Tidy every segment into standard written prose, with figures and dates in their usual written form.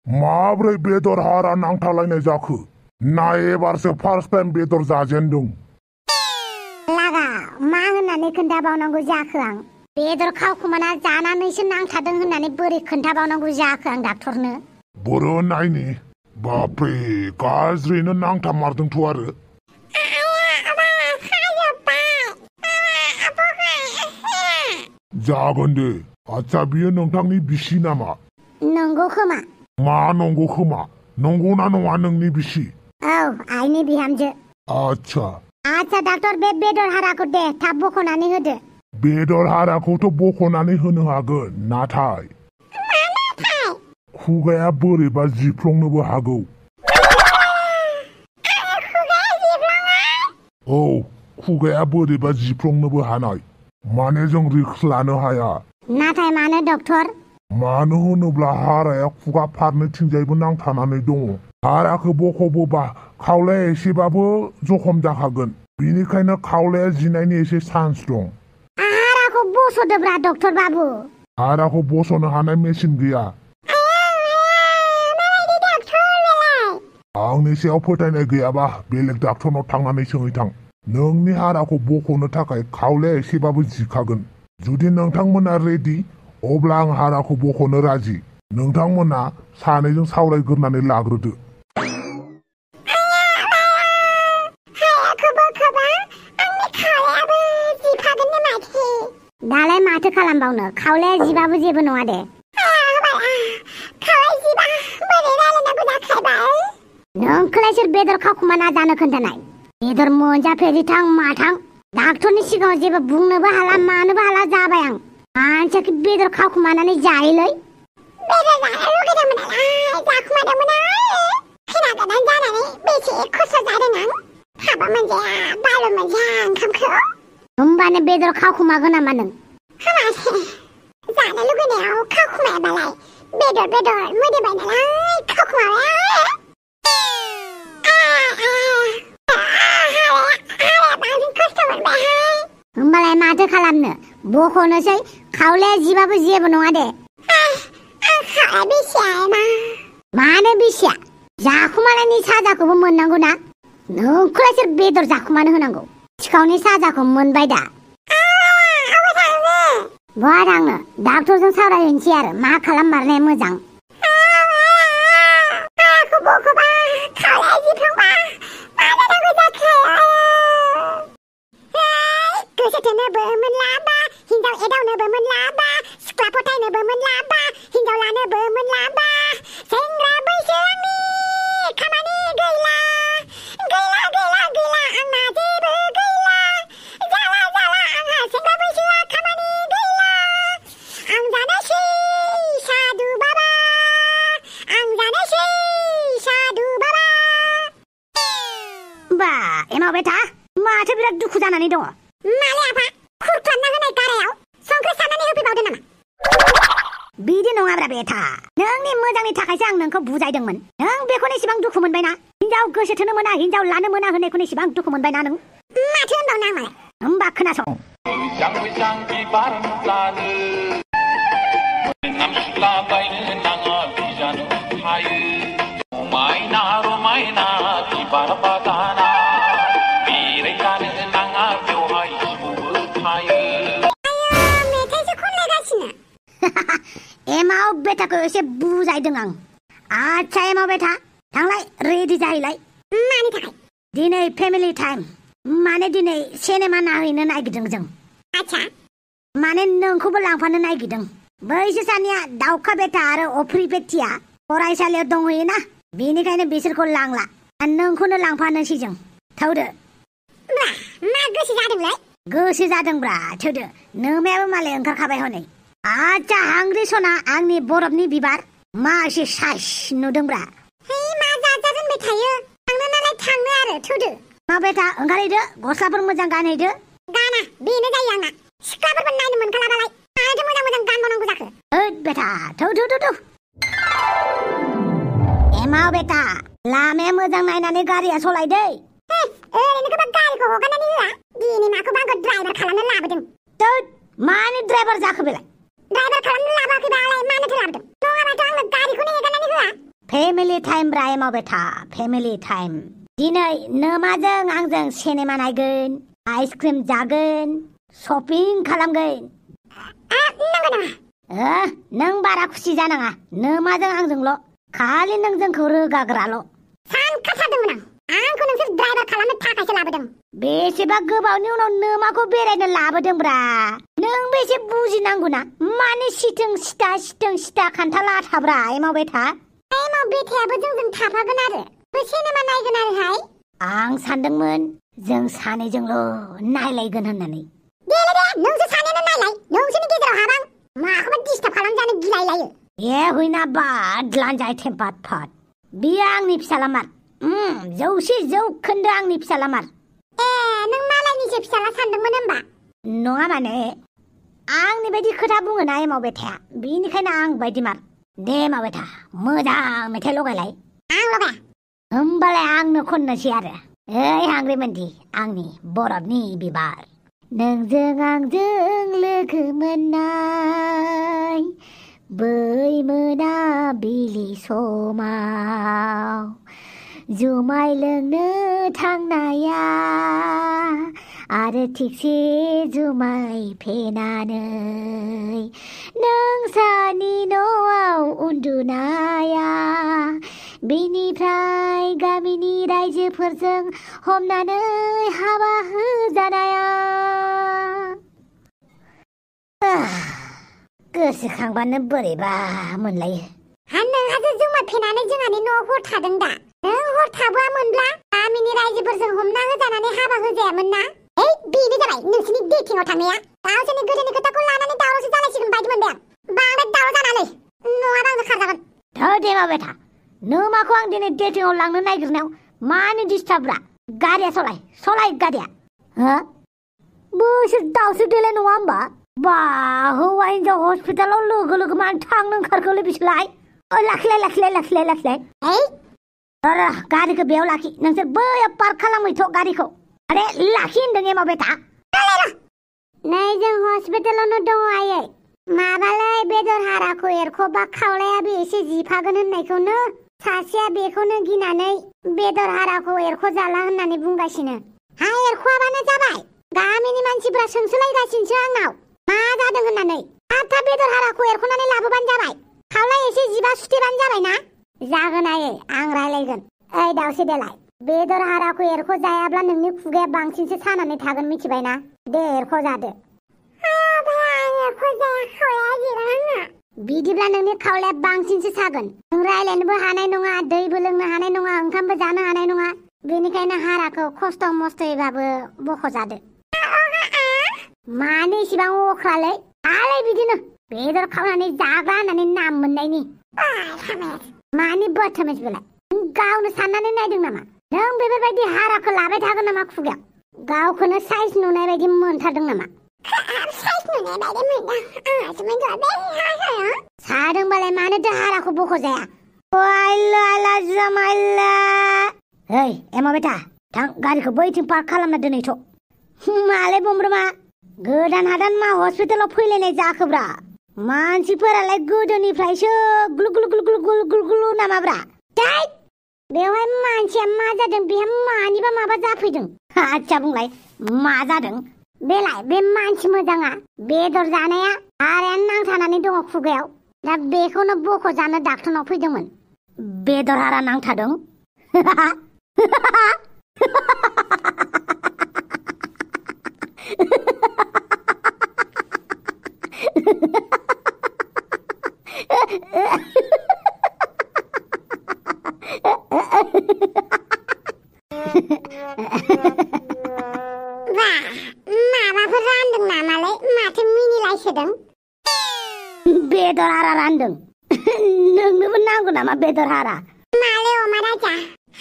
माब्रै बेदर हारा नांथालायनाय जाखो? ना एबारसो फार्स्ट टाइम बेदर जाजेनदों। लागा मा होननानै खोन्थाबावनांगौ जाखो आं? बेदर खावखुमाना जानानैसो नांथादों होननानै बोरै खोन्थाबावनांगौ जाखो आं डाक्टरनो? बोरो नायनि। बापरे गाज्रिनो नांथामारदोंथ' आरो। जागोन दे। आच्छा बियो नोंथांनि बिसि नामा? नंगौ खोमा। मा नंगौ खोमा? नंगौना नङा नोंनि बिसि? औ आइनि बिहामजो। आच्छा डाक्टर बे बेदर हाराखौ दे थाब बख'नानै होदो। बेदर हाराखौथ' बख'नानै होनो हागोन, नाथाय खुगाया बोरैबा जिफ्लंनोबो हागौ। औ खुगाया बोरैबा जिफ्लंनोबो हानाय। माने जों रिक्स लानो हाया। नाथाय मानो डक्टर? मानो होनोब्ला हाराया खुगा फारनैथिंजायबो नांथानानै दङ। हाराखौ बख'बोबा खावलाया एसेबाबो जखम जाखागोन। बेनिखायनो खावलाया जिनायनि एसे चान्स दं। हाराखौ बस'दोब्रा डक्टर बाबु। हाराखौ बस'नो हानाय मेसिन गैया। आंनि सायाव फोथायनाय गैयाबा बेलेग डाक्टरनाव थांनानै सोंहैथां। नोंनि हाराखौ बख'नो थाखाय खावलाया एसेबाबो जिखागोन। जुदि नोंथांमोना रेडि अब्ला आं हाराखौ बख'नो राजि। नोंथांमोना सानैजों सावरायग्रोनानै लाग्रोदो। दालाय माथो खालामबावनो? खावलाया जिबाबो जेबो नङा दे। नोंखौलाय सोर बेदर खावखुमाना जानो खोन्थानाय? बेदर मोनजाफेरिथां माथां। डाक्टरनि सिगाङाव जेबो बुंनोबो हाला मानोबो हाला जाबाय आं। मानसिया बेदर खावखुमानानै जायोलै। बेदर जानो लुगैदोंमोन नालाय जाखुमादोंमोन आं। खैना गोदान जानानै बेसे खस्थ' जादों आं। हाबा मोनजाया बाल' मोनजाया ओंखामखौ। होमबानो बेदर खावखुमागोन नामा नों? हामासै। जानो लुगैनायाव खावखुमायाबालाय बेदर मोदोमबाय नालाय खावखुमाबाय। होमबालाय माथो खालामनो? बख'नोसै। खावलाया जिबाबो जेबो नङा दे। मानो बिसिया? जाखुमानायनि साजाखौबो मोननांगौ ना। नोंखौलाय सोर बेदर जाखुमानो होनांगौ? सिखावनि साजाखौ मोनबाय दा। बहा थांनो? डाक्टरजों सावरायहैनोसै आरो मा खालाममारनाया मोजां। गोसोथोनोबो मोनलाबा हिनजाव एदावनोबो मोनलाबा सिख्ला फोथायनोबो मोनलाबा हिनजाव लानोबो मोनलाबा सेंग्रा बैसो आंनि खामानि गैला आंना जेबो गैला जाला आंहा सेंग्रा बैसोआ खामानि गैला आं जानोसै साधु बाबा बा एमाव बेटा माथो बिराद दुखु जानानै दङ। माले आफा खुरख्लाबना होनाय गारायाव संख्रि सारनानै होफैबावदो नामा? बिदि नङाब्रा बेटा, नोंनि मोजांनि थाखायसो आं नोंखौ बुजायदोंमोन। नों बेखौनो इसेबां दुखु मोनबायना? हिनजाव गोसो थोनो मोना हिनजाव लानो मोना होननायखौनो इसेबां दुखु मोनबायना नों? माथो होनबावनो आं मालाय? होमबा खोनासं। एमाव बेटाखौ एसे बुजायदों आं। आच्छा एमाव बेटा थांलाय रेडि जाहैलाय। मानि थाखाय? दिनै फेमिलि टाइम। माने दिनै सिनेमा नायहैनो नागिरदों जों। आच्छा माने नोंखौबो लांफानो नागिरदों। बैसो सानैया दाउखा बेटा आरो अफ्रि बेटिया फरायसालियाव दंहैयोना, बेनिखायनो बिसोरखौ लांला। नोंखौनो लांफानोसै जों। थौदो। मा गोसो जादोंलै? गोसो जादोंब्रा थौदो। नोमायाबो मालाय ओंखारखाबाय हनै। आच्छा हांग्रि सना आंनि बरफनि बिबार मा एसे साइस नुदोंब्रा। मा जाजागोनबाय थायो? थांनो नालाय थांनो आरो थौदो। मा बेटा ओंखारहैदो, गस्लाफोर मोजां गानहैदो। गाना बेनो जायो आंना। सिख्लाफोरबो नायनो मोनखालाबालाय माथो मोजां गानबावनांगौ जाखो? ओद बेटा थौ। एमाव बेटा लामाया मोजां नायनानै गारिया सलायदै। ओरैनो गारिखौ हगारनानै होआ। दिनै माखौबा आंखौ ड्राइभार खालामनो लाबोदों। मानि ड्राइभार जाखो बेलाय? ड्राइभार खालामनो लाबोआखैबालाय मानोथो लाबोदों? नङाबाथ' आंनो गारिखौनो हगारनानै होआ। फेमिलि टाइम ब्रा एमाव बेथा फेमिलि टाइम दिनै नोमाजों आंजों सिनेमा नायगोन आइसक्रिम जागोन शपिं खालामगोन नंगौ नामा नों बारा खुसि जानाङा नोमाजों आंजोंल' खालि नों जोंखौ रोगाग्राल' सानखाथारदोंमोन आंखौ नोंसोर ड्राइभार खालामनो थाखायसो लाबोदों बेसेबा गोबावनि उनाव नोमाखौ बेरायनो लाबोदोंब्रा नों बेसे बुजिनांगौना माने सिथों सिथा खान्थाल आथाब्रा एमाव बेथा एमाव बेथायाबो जोंजों थाफागोन आरो सिनेमा नायगोन आरोहाय आं सानदोंमोन जों सानैजोंल' नायलायगोन होननानै दे नोंसोर सानैनो नायलाय नोंसोरनि गेजेराव हाबां माखौबा डिस्टार्ब खालामजानो गिलायलायो हुइना बाद लानजाय टेम्पार्ड फाट बियो आंनि फिसालामार 100% आंनि फिसालामार नों मालायनिसो फिसाला सानदोंमोन होमबा नङा माने आंनि बायदि खोथा बुङोना एमाव बेथाया बिनिखायनो आं बायदिमार दे एमाव बेथा मोजां मेथाइ लगायलाय आं लगाया होमबालाय आंनो खननोसै आरो ओइ हांग्रिमोनदि आंनि बरफनि बिबार नोंजों आंजों लोगो मोननाय बै मोनाबिलि समाव जुमाय लोंनो थांनाया आरो थिगसे जुमाय फेनानै नोंसानि न'आव उन्दुनाया बेनिफ्राय गामिनि रायजोफोरजों हमनानै हाबा होजानाया गोसोखांबानो बोरैबा मोनलायो नोंहासो जुमाय फेनानै जोंहानि न'आव हर थादों दा नों हर थाबोआमोनब्ला गामिनि रायजोफोरजों हमना होजानानै हाबा होजायामोन ना बेनो जाबाय नोंसिनि डेटिंआव थांनाया गावसोरनि गोदोनि खोथाखौ लानानै दावरावसो जालायसिगोन बायदि मोनबाय आं बांद्राय दावराव जानानै नङाबा आंजों खारजागोन दे मा बेथा नोमाखौ आं दिनै डेटिंआव लांनो नागिरनायाव मानो डिस्टार्बब्रा गारिया सलाय गारिया बोसोर दावसो देलाय नङा होमबा बा हौवा हिनजाव हस्पिटालाव लोगो मानो थांनो ओंखारखोलै बिसोरलाय लाखिलाय गारिखौ बेयाव लाखि नोंसोर बैयाव पार्क खालामहैथ' गारिखौ अरे लाखि होनदों एमाव बेथा नै जों हस्पिटालावनो दङ आयै माबालाय बेदर हाराखौ एरख'बा खावलायाबो एसे जिफागोन होननायखौनो सासेया बेखौनो गिनानै बेदर हाराखौ एरख'जाला होननानै बुंगासिनो एरख'आबानो जाबाय गामिनि मानसिफ्रा सोंसोलायगासिनोसो आंनाव मा जादों होननानै थाब बेदर हाराखौ एरख'नानै लाबोबानो जाबाय खावलाय एसे जिबा सुथेबानो जाबाय ना जागोन आयै आं रायलायगोन ओइ दावसे देलाय बेदर हाराखौ एरख'जायाब्ला नोंनि खुगाया बांसिनसो सानानै थागोन मिथिबायना दे एरख'जादो बिदिब्ला नोंनि खावलाया बांसिनसो सागोन नों रायलायनोबो हानाय नङा दैबो लोंनो हानाय नङा ओंखामबो जानो हानाय नङा बेनिखायनो हाराखौ खस्थ' मस्थ'यैबाबो बख'जादो मानो इसिबां अख्रालै आलै बिदिनो बेदर खावनानै जाग्रा होननानै नाम मोननायनि मानि बदतमिज बेलाय नों गावनो साननानै नायदों नामा नों बेफोरबायदि हाराखौ लाबाय थागोन नामा खुगायाव गावखौनो साइज नुनाय बायदि मोनथारदों नामा सादोंबालाय मानोथो हाराखौ बख'जाया ओइ एमा बेटा थां गारिखौ बैथिं पार्क खालामना दोनैथ' मालाय बमब्रमा गोदान हादान मा हस्पिटालाव फैलायनाय जाखोब्रा मानसिफोरालाय गोदोनिफ्रायसो ग्लु नामाब्रा बेवहाय मानसिया मा जादों बेहा मानिबा माबा जाफैदों आच्छा बुंलाय मा जादों बेलाय बे मानसि मोजाङा बेदर जानाया हारायानो नांथानानै दङ खुगायाव दा बेखौनो बख'जानो डाक्टरनाव फैदोंमोन बेदर हारा नांथादों माबाफोर रानदों नामालाय माथो मिनिलायसोदों बेदर हारा रानदों नोंनोबो नांगौ नामा बेदर हारा माले अमा राजा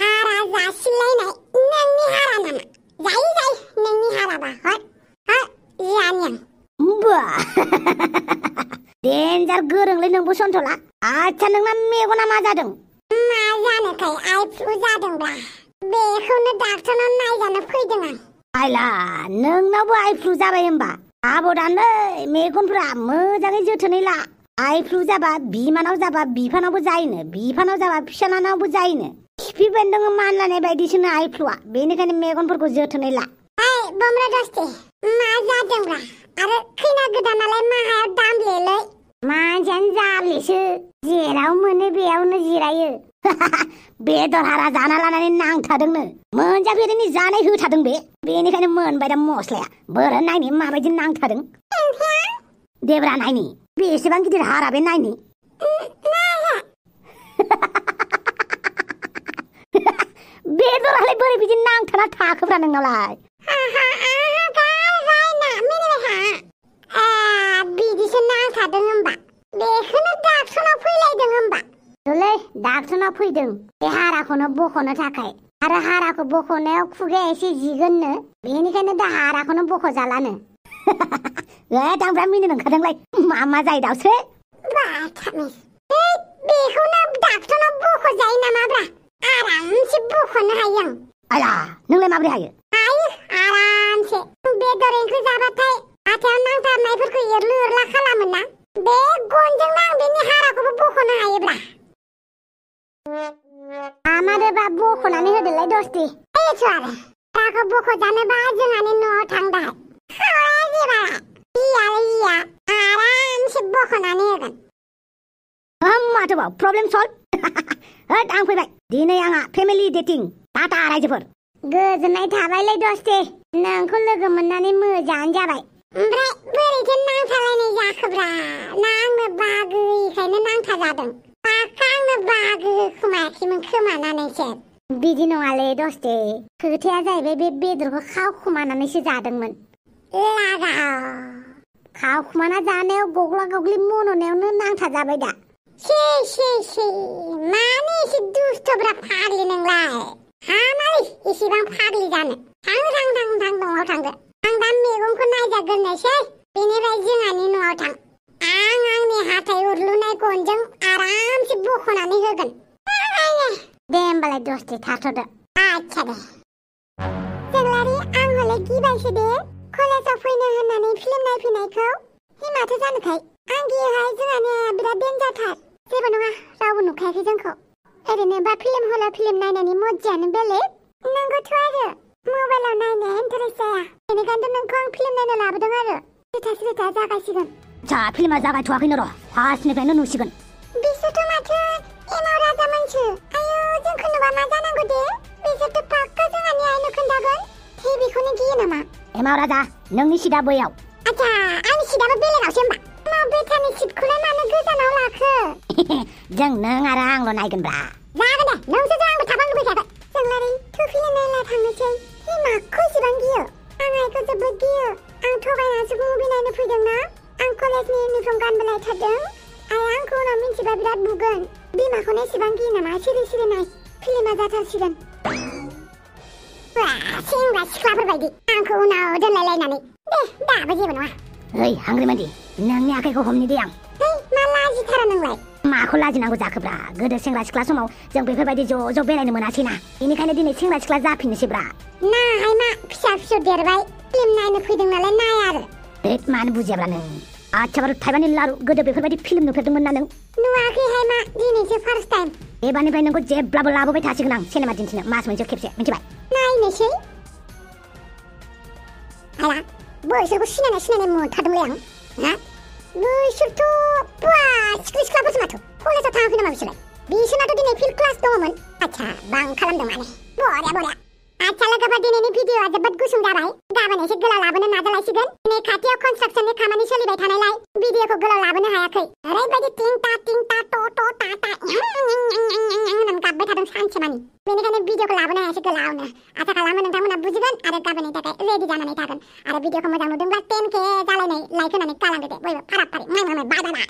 हारा जासिलायनाय नोंनि हारा नामा जायो नोंनि हाराबा जानियां डेन्जार गोरोंलै नोंबो सन्थला आच्छा नोंना मेगना मा जादों मा जानोखाय आइ फ्लु जादोंब्ला बेखौनो डाक्टरनाव नायजानो फैदों आं आइला नोंनावबो आइ फ्लु जाबाय होमबा आबदानै मेगनफ्रा मोजाङै जोथोनै ला आइफ्लु जाबा बिमानाव जाबा बिफानावबो जायोनो बिफानाव जाबा फिसालानावबो जायोनो खिफि बेन्दों मानलानाय बायदिसोनो आइफ्लुआ बेनिखायनो मेगनफोरखौ जोथोनै ला बमरा दस्ते मा जादोंब्रा आरो खैना गोदानालाय माहायाव दामलेलै मानसियानो जाब्लेसो जेराव मोनो बेयावनो जिरायो बेदर हारा जाना लानानै नांथादोंनो मोनजाफेरिनि जानाय होथादों बे बेनिखायनो मोनबाय दा मस्लाया बोरो नायनि माबायदि नांथादों देब्रा नायनि बेसेबां गिदिर हारा बे नायनि बेदरालाय बोरै बिदि नांथाना थाखोब्रा नोंनालाय बिदिसो नांथादों होमबा बेखौनो डाक्टरनाव फैलायदों होमबा दुलै डाक्टरनाव फैदों बे हाराखौनो बख'नो थाखाय आरो हाराखौ बख'नायाव खुगाया एसे जिगोननो बेनिखायनो दा हाराखौनो बख'जालानो आंफ्रा मिनिनो ओंखारदोंलाय मा जायो दावसो बेखौनो डाक्टरनाव बख'जायो नामाब्रा आरामसे बख'नो हायो आं आया नोंलाय माबोरै हायो आरामसे बेदर ओंख्रि जाबाथाय आथायाव नांथारनायफोरखौ एरलु एरला खालामोना बे गनजोंनो आं बेनि हाराखौबो बख'नो हायोब्रा आमादोबा बख'नानै होदोलाय दस्ति एस' आरो हाराखौ बख'जानोबा जोंहानि न'आव थां दाहाय आरामसे बख'नानै होगोन माथोबाव प्रब्लेम सल्भ होद आं फैबाय दिनै आंहा फेमिलि डेटिं टाटा रायजोफोर गोजोननाय थाबायलै दस्ति नोंखौ लोगो मोननानै मोजाङानो जाबाय ओमफ्राय बोरैथो नांथालायनाय जाखोब्रा नांनो बागैखायनो नांथाजादों आंनो बागो होखोमायाखैमोन खोमानानैसो बिदि नङालै दस्ति खोथाया जाहैबाय बे बेदरखौ खावखुमानानैसो जादोंमोन खावखुमाना जानायाव गग्ला गग्लि मन'नायावनो नांथाजाबाय दा मानो एसे दुस्थ'ब्रा फाग्लि नोंलाय हामालै एसेबां फाग्लि जानो थां न'आव थांदो आं दा मैगंखौ नायजाग्रोनोसै बेनिफ्राय जोंहानि न'आव थां आं आंनि हाथाय उरलुनाय गनजों आरामसे बख'नानै होगोन दे होमबालाय दस्ति थाथ'दो आच्छा दे जोंलारि आं हले गिबायसो दे कलेजाव फैनो होननानै फिल्म नायफैनायखौ माथो जानोखाय आं गियोहाय जोंहानि बिराद देनजारथार जेबो नङा रावबो नुखायाखै जोंखौ ओरैनोबा फिल्म हलाव फिल्म नायनायनि मजायानो बेलेग नंगौथ' आरो मबाइलाव नायनाया इन्टारेस्ट जाया बेनिखायनोथ' नोंखौ आं फिल्म नायनो लाबोदों आरो स्रिथा जागायसिगोन फिल्मा जागायथ'वाखैनो र' फार्स्टनिफ्रायनो नुसिगोन बिसोरथ' माथो एमाव राजामोनसो आयौ जोंखौ नुबा मा जानांगौ दे बिसोरथ' पाक्का जोंहानि आइनो खोन्थागोन बेखौनो गियो नामा एमाव राजा नोंनि सिदा बैयाव आच्छा आंनि सिदाबो बेलेगावसो होमबा बेटानि सिटखौलाय मानो गोजानाव लाखो जों नों आरो आंल' नायगोनब्रा जागोन दे नोंसोरजों आंबो थाफानो लुबैखायाखै जोंलारि थुफि नायला थांनोसै माखौ इसिबां गियो आं आइखौ जोबोद गियो आं थगायनासो मुभि नायनो फैदोंना आं कलेजनि इउनिफर्म गानबोलायथारदों आइया आंखौ उनाव मिन्थिबा बिराद बुगोन बिमाखौनो इसिबां गियो नामा सिरि नाय फिल्मा जाथारसिगोन सेंग्रा सिख्लाफोरबायदि आंखौ उनाव दोनलायलायनानै दे दाबो जेबो नङा ओइ हांग्रिमादि नोंनि आखाइखौ हमनि दे आं मा लाजिथारा नोंलाय माखौ लाजिनांगौ जाखोब्रा गोदो सेंग्रा सिख्ला समाव जों बेफोरबायदि ज' बेरायनो मोनासैना बेनिखायनो दिनै सेंग्रा सिख्ला जाफिननोसैब्रा नाहाय मा फिसा देरबाय फिल्म नायनो फैदों नालाय नाय आरो मानो बुजियाब्रा नों आच्छा बारु थाइबानि लारु गोदो बेफोरबायदि फिल्म नुफेरदोंमोन ना नों नुवाखैहाय मा दिनैसो फार्स्ट टाइम एबारनिफ्राय नोंखौ जेब्लाबो लाबोबाय थासिगोन आं सिनेमा दिन्थिनो मास मोनसेयाव खेबसे मिथिबाय नायनोसै हाला बैसोरखौ सिनायनाय मोनथारदोंलै आं बैसोरथ' बुवा सिख्लाफोरसो माथो कलेजाव थाङाखै नामा बिसोरनाथ' दिनै फिल्ड क्लास दङमोन आच्छा बां खालामदों माने बरिया आच्छा लोगोफोर दिनैनि भिडिअआ जोबोद गुसुं जाबाय गाबोन एसे गोलाव लाबोनो नाजालायसिगोन दिनै खाथियाव कनस्ट्राक्सननि खामानि सोलिबाय थानायलाय भिडिअखौ गोलाव लाबोनो हायाखै ओरैबायदि टिं टा ट होननानै गाबबाय थादों सानसेमानि बेनिखायनो भिडिअखौ लाबोनो हायासै गोलावनो आसा खालामो नोंथांमोना बुजिगोन आरो गाबोननि थाखाय रेडि जानानै थागोन आरो भिडिअखौ मोजां नुदोंब्ला 10K जालायनाय लाइक होनानै गालांदो दे बयबो फाराग बाय